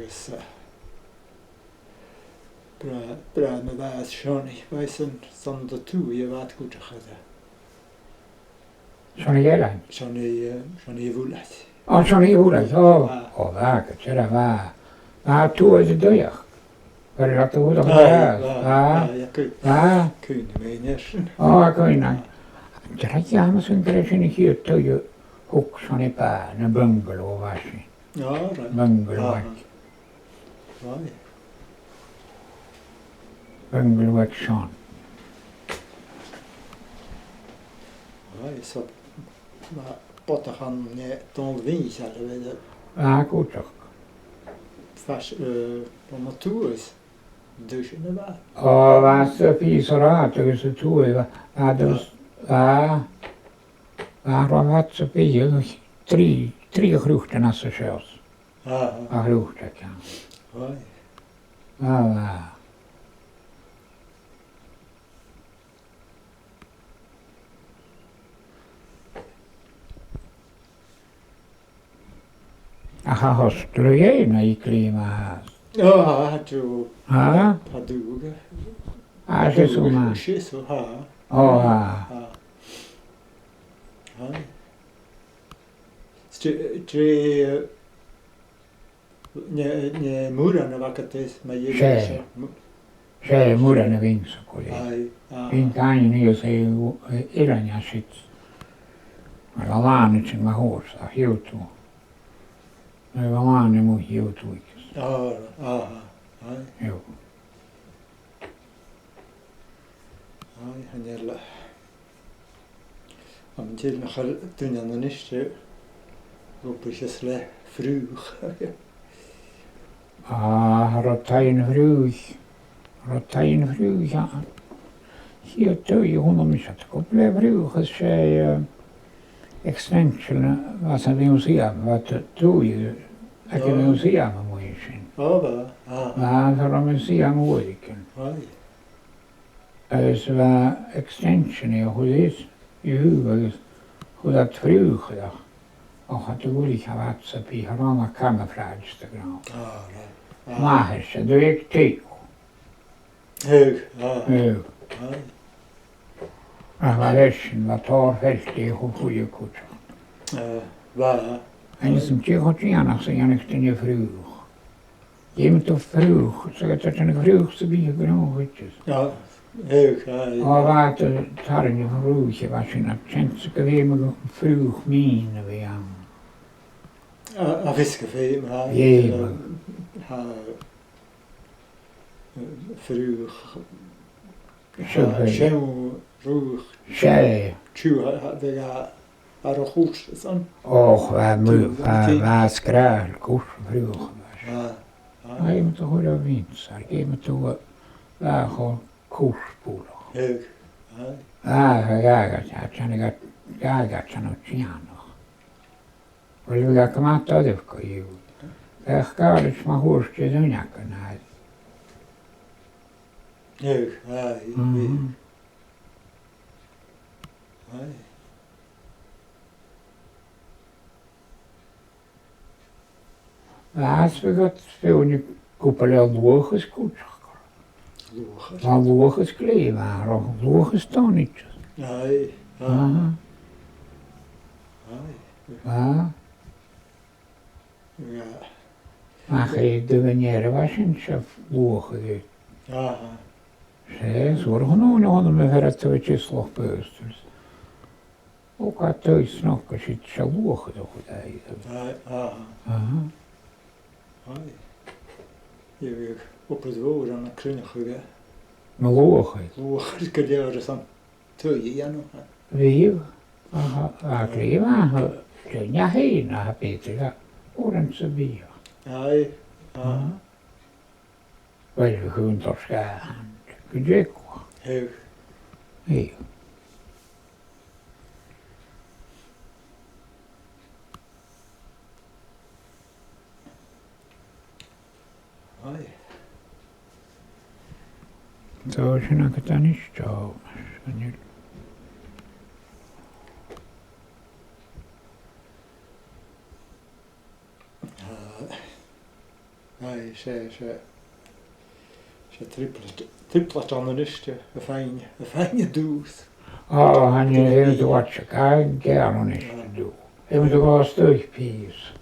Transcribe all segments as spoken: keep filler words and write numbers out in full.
Is, eh, bra-, bràthair mo mhàthar, Seonaidh, bha esan, 's ann an taobh a bha iad cuideachd, eh. Seonaidh Ailein? Seonaidh, eh, Seonaidh a' Bhuilidh. Ò, Seonaidh a' Bhuilidh, ò. Ah. Ò, bha, gu dearbh, bha. Bha tuath air an taigh. Bha iad a' dol a-mach. Aye, bha, bha, aye, aye, cuid. Bha. Cuimhne agam air sin. Ò, cuimhne. Dè an t-ainm a bh' air sin, gur e sin a' chiad taigh a thug Seonaidh, bha, na bungalow a bha sin. Ò, right. Bungalow. Aha. Aye. Bungalow aig Seonaidh. Aye, so, ma, bodach ann an, eh, Dòmhnall Mhìcheil, a bheil, eh, a' cuideachd. Fas, eh, bho mo thuas, duiseach a bha. Ò, bha, 's e pìos air fad agus an tuath, bha, bha, dus, bha, bha, robh fad 's a bha, trì, trì a' chruitean às a seo. Aha. A' chruitean. Aye. Bha, bha. Ach a' hostel a dh'fheumadh i glè mhath. Ò, tha, tha, tha. Ha? Tha, tha. A, 's e sin, tha. 'S e sin, tha. Ò, tha. Tha. Tha. 'S e, 's e, An e, an e muran a bh' agad, is, ma dh'fhaodte? 'S e. Mu- 'S e muran a bh' innte, co-dhiù. Aye, ah. Bha an cànan a-nis, eh, uiread a siud. Mar a bha làn sin, mar a thuirt thu, a chionn tu. Mar a bha làn mu chionn tu, agus. Ah, ah, ah, aye. Ew. Aye, chan eil, am, chan eil, nach eil duine ann a-nis a' dol a-steach le fraoch. Ah, tha taighean fraoich. Tha taighean fraoich ann. Chì thu, chunna mise cupla fraoch, is e, eh, extension, eh, às a' mhuseum, bha tu, tu, eh, aig a' mhuseum a-muigh an sin. Ò, bha, ah. Bha, tha museum uaireigin. Aye. Agus bha extension a chuir iad, agus chuir iad fraoch air, ach cha do dh'fhuirich iad sa bhith, cha robh ann ach camouflage, 's dòcha. Ah, right. Ah. Math is e, do bheag tì. Ew, ah. Ew. Aye. Ach mar sin, bha tòrr fèilte a chuir cuideachd. Eh, bha. Agus an tì cho dìonach 's a dhèanadh duine fraoch. Dh'fheumadh tu fraoch, 's a' gabhail fraoch sa bhith a' gnothaich. Ah, aye, aye. Ò, bha, tarraing fraoich, bha sin, a' chance gu bheil fraoch mìn a bhith ann. Ah, a bhios gu feum, ah, yeah, eh, tha, eh, fraoch. Seo, ah, seo fraoch. 'S e. Tiugh, tha, tha, bha e air a' chùis, is ann. Och, bha mu, bha, bha sgràthail cùis fraoch. Ah, ah. Aidh, ma tha thu air a bhith, 's aidh, ma tha thu, bha e cho cùis bùrach. Aidh, aidh. Ah, bha gàrradh, tha, tha gàrradh, gàrradh, tha e dìonach. Uill, bha e gu math doirbh co-dhiù. Bha e gàrradh mar a thuirt thu, duine aca, na. Aidh, aidh, aidh. Mhm. Aidh. Bha, 's bha iad a' faighinn cupall luachaidh cuideachd. Luachaidh? Bha luachaidh glè mhath, bha luachaidh stòiridh. Aidh, aidh. Aha. Aidh. Bha. Yeah. Ach e, do mhìnear a bha sin, 's e luachaidh. Aha. 'S e, 's uair a chunnaic mi, chunnaic mi fear a' toirt a-steach Loch Baghastais. Ò, ged a tha e snog, 's e sin luach a chuir e. Aye, aha. Aha. Aye. Bha obair mhòr ann an cruinneachadh, eh? Na luachaidh. Luachaidh gu leòr airson taigh a dhèanamh, eh? Bha. Aha, a' ghlèidheadh, aha. Gu neach fhèin, aha, b' fheudar dha. Uaireannan sa bhiadh. Aye, aha. Aha. Uill, bha e a' cunntadh sgàthan gu dearbh. Tha. Tha. Aye. So, sin agad a-nis, so, sin e. Ah, aye, 'S e, 's e, 's e trioblaid, trioblaid ann a-nis, a' faighinn, a' faighinn an dubh. Ò, chan eil, chan eil thu a' faighinn an dubh a-nis. Chan eil thu a' faighinn an dubh.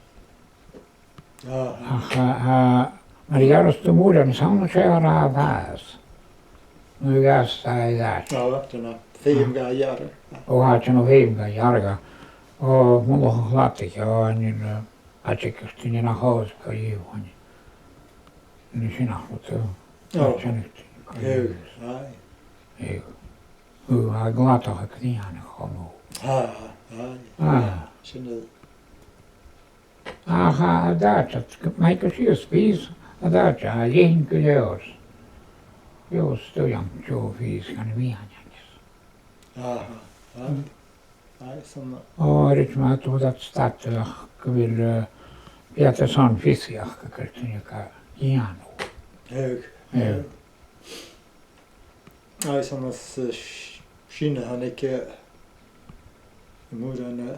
Ach, a, a, mar a ghearras tu mòran, 's ann a tha e air a bhàs. Nuair a ghearras tu e air ais. Ò, tha e na feum ga ghearradh. Ò, tha e na feum ga ghearradh. Ò, mullach a' chladaich, ò, chan eil, eh, tha e gu h-àraid nach eil e gu ìomhaigh. Nì sin nach eil thu. Ò. Tha e na feum. Aye. Aye. Ò, tha e a' cladach a' ghrian a-nis. Aye, aye. Aye. Sin e. Ach a, a dh'aithghearr, ma thig thu sìos pìos, a dh'aithghearr, tha e leantainn gu leòr. Bidh e stòlda an seo pìos gun a bhith ann agus. Aha, aye. Aye, 's ann. Ò, rud mar a tha thu a' stad, ach gu bheil, eh, bidh iad airson fios aca gur e duine a dhèanadh. Aye, aye. Aye. Agus ann às, eh, s-, sin a thàinig, eh, mòran, eh,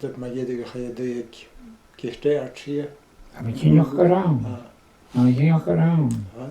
dè mar a dh'fhaodadh a chaidh a dhèanamh aig ceart air tìr. Tha mi cinnteach gur ann. Ah. Tha mi cinnteach gur ann. Aye.